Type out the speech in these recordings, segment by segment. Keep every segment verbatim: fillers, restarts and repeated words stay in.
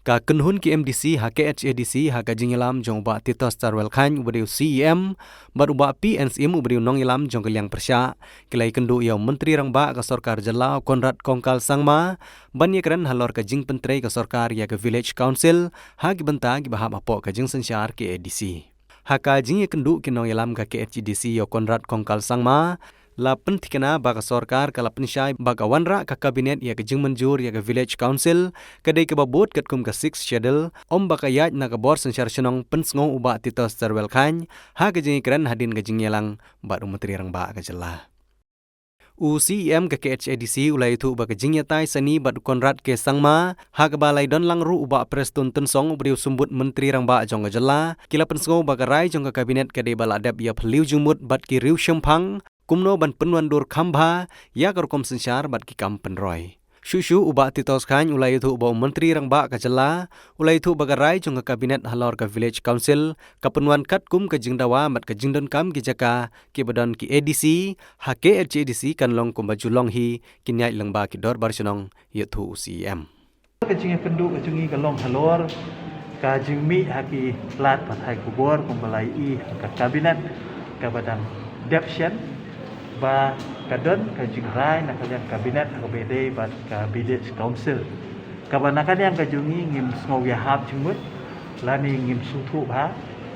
Ka kynhun ki M D C ha K H A D C ha ka jingïalam jong u Bah Titosstarwell Chyne uba dei u C E M bad u Bah P N Syiem uba dei u nongïalam jong ka liang pyrshah, ki la ïakynduh ïa u Myntri Rangbah ka sorkar jylla u Conrad Kongkal Sangma ban ïakren halor ka jingpyntrei ka sorkar ïa ka Village Council ha ki bynta kiba hap hapoh ka jingsynshar K A D C. Ha ka jingïakynduh ki nongïalam ka K H A D C ïa u Conrad Kongkal Sangma la pynthikna ba ka sorkar ka la pynshai ba ka wanrah ka kabinet ïa ka jingmynjur ïa ka Village Council ka dei kaba bud katkum ka Sixth Schedule, ym ba ka ïaid na ka bor synshar shnong, pynsngew u Bah Titosstarwell Chyne ha ka jingïakren hadien ka jingïalang bad u Myntri Rangbah ka jylla. U C E M ka K H A D C u la ïathuh ba ka jingïatai sani bad u Conrad K Sangma, ha kaba la ïadon lang ruh u Bah Prestone Tynsong uba dei u symbud Myntri Rangbah jong ka jylla, ki la pynsngew ba ka rai jong ka kabinet ka dei ba la dep ïaphylliew jingmut bad ki riew shemphang kumno ban pynwandur kham bha ïa ka rukom synshar bad ki kam pynroi. Shuh shuh u Bah Titosstarwell Chyne u la ïathuh ba u Myntri Rangbah ka jylla u la ïathuh ba ka rai jong ka kabinet halor ka Village Council ka pynwan katkum ka jingdawa bad ka jingdonkam ki jaka kiba don ki A D C ha K H A D C kan long kumba ju long hi, kin ïaid lyngba ki dorbar shnong, ïathuh u C E M. Ka jingïakynduh ka jong ngi ka long halor ka jingmih ha ki lad pathai khubor kumba la ïohi ha ka kabinet kaba dang dep shen ba ka don ka jingrai na ka liang kabinet ha kaba ïadei bad ka Village Council, kaba na ka liang ka jong ngi ngim sngew ïahap jingmut lane ngim sngewthuh bha.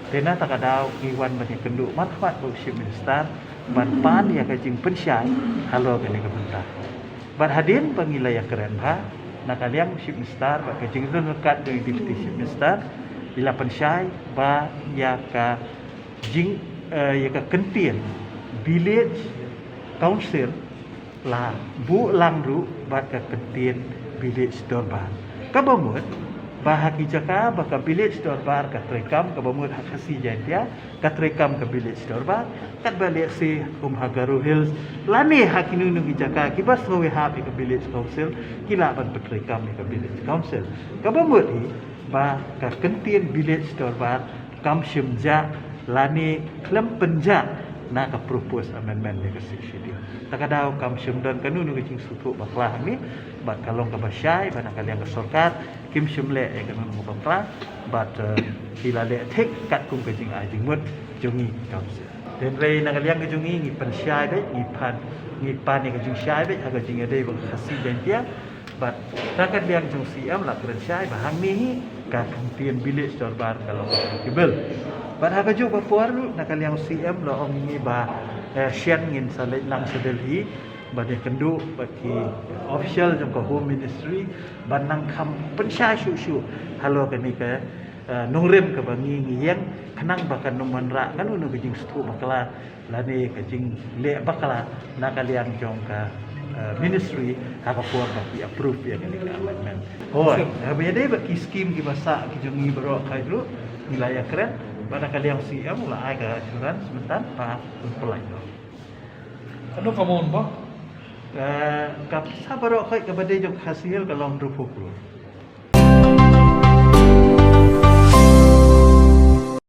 Te na kata ka daw ngi wan ban ïakynduh markhmat bad u Chief Minister ban pan ïa ka jingpynshai halor kane ka bynta. Bad hadien ba ngi la ïakren bha, na ka liang u Chief Minister bad ka jingdon ryngkat jong u Deputy Chief Minister, ngi la pynshai ba ïa ka jing, eh, ïa ka kyntien Village Council la buh lang ruh bad ka kyntien Village Dorbar. Kaba mut ba ha ki jaka ba ka Village Dorbar ka treikam, kaba mut ha Khasi Jaintia ka treikam ka Village Dorbar, katba lehse kum ha Garo Hills lane ha kino kino ki jaka kiba sngew ïahap ïa ka Village Council, ki lah ban pyntreikam ïa ka Village Council. Kaba mut hi ba ka kyntien Village Dorbar kam shym jah lane khlem pynjah na ka proposed amendment ïa ka Sixth Schedule. Ta ka daw kam shym don kano kano ka jingsngewthuh bakla hangne, bad ka long kaba shai ba na ka liang ka sorkar kim shym leh ïa kano kano ka bakla, bad, eh, ki la leh thik katkum ka jingai jingmut jong ngi ki council. Hynrei na ka liang ka jong ngi ngi pynshai beit, ngi pan, ngi pan ïa ka jingshai beit ha ka jingïadei bad ka Khasi Jaintia. Bad na ka liang jong C M la kren shai ba hangne hi ka kyntien Village Dorbar ka long applicable. Bad ha kajuh ka por ruh na ka liang C M la ong ïa ngi ba, eh, shen ngin sa leit lang sha Delhi ban ïakynduh bad ki official jong ka Home Ministry ban nang kham pynshai shuh shuh halor kane ka, eh, nongrim kaba ngi ngi ïeng, khnang ba kan ym wanrah kano kano ka jingsngewthuh bakla lane ka jingleh bakla na ka liang jong ka, eh, ministry ha ka por ba ki approve ïa kane ka amendment. Hooid, haba ïadei bad ki scheme kiba sah ki jong ngi baroh khoit ruh ngi la ïakren bad na ka liang C M la ai ka assurance mynta ba un pynlait noh. Kano ka amount ba? Eh, ka pisa baroh khoit kaba dei jong Khasi Hills ka long hynriewphew klur.